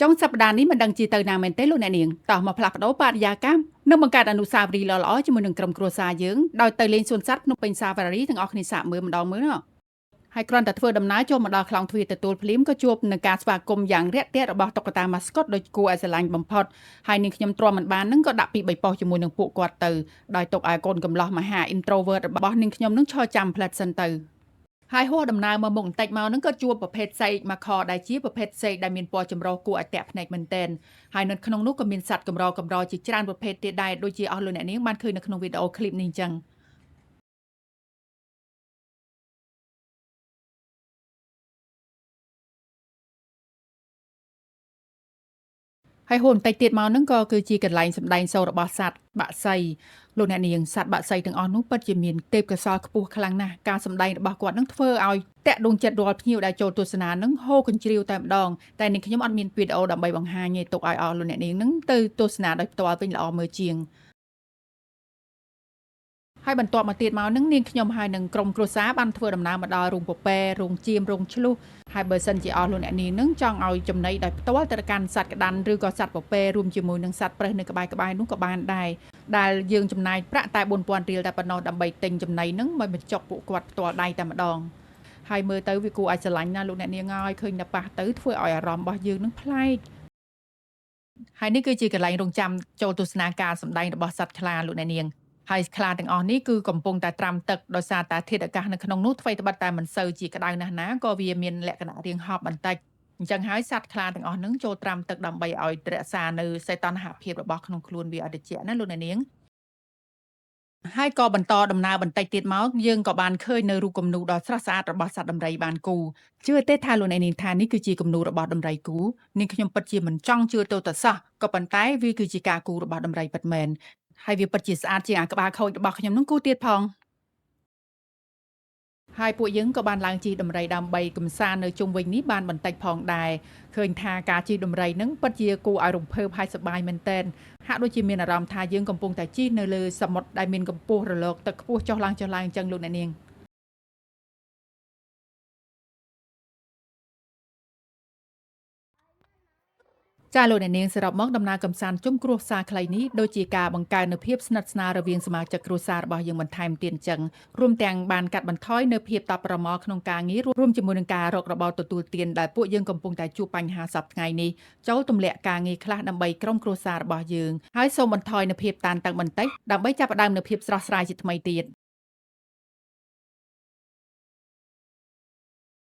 ចុងសប្តាហ៍នេះមិនដឹងជាទៅណាមែនទេលោកអ្នកនាងតោះមកផ្លាស់ប្ដូរបរិយាកាសនិងបង្កើតអនុស្សាវរីយ៍ល្អៗជាមួយនឹងក្រុមគ្រួសារយើងដោយទៅលេងសួនសត្វភ្នំពេញសាហ្វារីទាំងអស់គ្នាសាកមើលម្ដងមើលណោះហើយគ្រាន់តែធ្វើដំណើរចូលមកដល់ខ្លោងទ្វារទទួលភ្លាមក៏ជួបនឹងការស្វាគមន៍យ៉ាងរាក់ទាក់របស់តុក្កតាម៉ាស្កុតដូចគួរឲ្យស្រឡាញ់បំផុតហើយនាងខ្ញុំទ្រាំមិនបាននឹងក៏ដាក់ពីបីប៉ុស្តិ៍ជាមួយនឹងពួកគាត់ទៅដោយទុកឲ្យកូនកំលោះមហា introvert របស់នាងខ្ញុំនឹងឈរចាំផ្លែតសិនទៅ ហើយហួសដំណើរមកមុខបន្តិចមកហ្នឹងក៏ជួបប្រភេទសែកមកខដែលជាប្រភេទសែកដែលមានពណ៌ចម្រុះគួរឲ្យទាក់ភ្នែកមែនទែនហើយនៅក្នុងនោះក៏មានសត្វកម្រកម្រជាច្រើនប្រភេទទៀតដែរដូចជាអស់លោកអ្នកនាងបានឃើញនៅក្នុងវីដេអូឃ្លីបនេះអញ្ចឹងហើយហួសបន្តិចទៀតមកហ្នឹងក៏គឺជាកន្លែងសម្ដែងសូររបស់សត្វបក្សីលោកអ្នកនាងសត្វបក្សីទាំងអស់នោះពិតជាមានទេពកោសល្យខ្ពស់ខ្លាំងណាស់ការសម្ដែងរបស់គាត់នឹងធ្វើឲ្យតាក់ដួងចិត្តរាល់ភ្ញៀវដែលចូលទស្សនានឹងហូរកញ្ជ្រៀវតែម្ដងតែនេះខ្ញុំអត់មានវីដេអូដើម្បីបង្ហាញទេទុកឲ្យអស់លោកអ្នកនាងនឹងទៅទស្សនាដោយផ្ទាល់វិញល្អមើលជាងហើយបន្ទាប់មកទៀតមកនឹងនាងខ្ញុំហើយនឹងក្រុមគ្រួសារបានធ្វើដំណើរមកដល់រោងពពែរោងចៀមរោងឆ្លុះហើយបើសិនជាអស់លោកអ្នកនាងនឹងចង់ឲ្យចំណីដោយផ្ទាល់ទៅកាន់សត្វក្តាន់ឬក៏សត្វពពែរួមជាមួយនឹងសត្វប្រើសនៅក្បែរៗនោះក៏បានដែរដែលយើងចំណាយប្រាក់តែ4000រៀលតែប៉ុណ្ណោះដើម្បីទិញចំណីនឹងមកបញ្ចុកពួកគាត់ផ្ទាល់ដៃតែម្ដងហើយមើលទៅវាគួរឲ្យស្រឡាញ់ណាស់លោកអ្នកនាងអើយឃើញតែប៉ះទៅធ្វើឲ្យអារម្មណ៍របស់យើងនឹងប្លែកហើយនេះគឺជាកន្លែងរងចាំចូលទស្សនាការសម្ដែងរបស់សត្វខ្លាលោកអ្នកនាងហើយខ្លាទាំងអស់នេះគឺកំពុងតែត្រាំទឹកដោយសារតែធាតុអាកាសនៅក្នុងនោះថ្វីត្បិតតែមិនសូវជាក្តៅណាស់ណាក៏វាមានលក្ខណៈរាងហប់បន្តិចអញ្ចឹងហើយសត្វខ្លាទាំងអស់ហ្នឹងចូលត្រាំទឹកដើម្បីឲ្យរក្សានៅសីតុណ្ហភាពរបស់ក្នុងខ្លួនវាឲ្យត្រជាក់ណាលោកអ្នកនាងហើយក៏បន្តដំណើរបន្តិចទៀតមកយើងក៏បានឃើញនៅរូបគំនូរដ៏ស្រស់ស្អាតរបស់សត្វដំរីបានគូជឿទេថាលោកអ្នកនាងថានេះគឺជាគំនូររបស់ដំរីគូនាងខ្ញុំពិតជាមិនចង់ជឿទៅតែសោះក៏ប៉ុន្តែវាគឺជាការគូរបស់ដំរីពិតមែនហើយវាពិតជាស្អាតជាងអាក្បាលខូចរបស់ខ្ញុំនឹងគូទៀតផងហើយពួកយើងក៏បានឡើងជិះដំរីដើម្បីកំសាន្តនៅជុំវិញនេះបានបន្តិចផងដែរឃើញថាការជិះដំរីនឹងពិតជាគួរឲ្យរំភើបហើយសប្បាយមែនទែនហាក់ដូចជាមានអារម្មណ៍ថាយើងកំពុងតែជិះនៅលើសមុទ្រដែលមានកម្ពស់រលកទឹកខ្ពស់ចុះឡើងចុះឡើងអញ្ចឹងលោកអ្នកនាងចាលោកអ្នកនាងសរុបមកដំណើរកម្សាន្តជុំគ្រួសារខ្លីនេះដូចជាការបង្កើននូវភាពស្និទ្ធស្នាលរវាងសមាជិកគ្រួសាររបស់យើងបន្ថែមទៀតអញ្ចឹងរួមទាំងបានកាត់បន្ថយនូវភាពតបប្រមល់ក្នុងការងាររួមជាមួយនឹងការរករបរទទួលទានដែលពួកយើងកំពុងតែជួបបញ្ហាសព្វថ្ងៃនេះចូលទម្លាក់ការងារខ្លះដើម្បីក្រុមគ្រួសាររបស់យើងហើយសូមបន្ថយនូវភាពតានតឹងបន្តិចដើម្បីចាប់ផ្ដើមនូវភាពស្រស់ស្រាយជាថ្មីទៀត។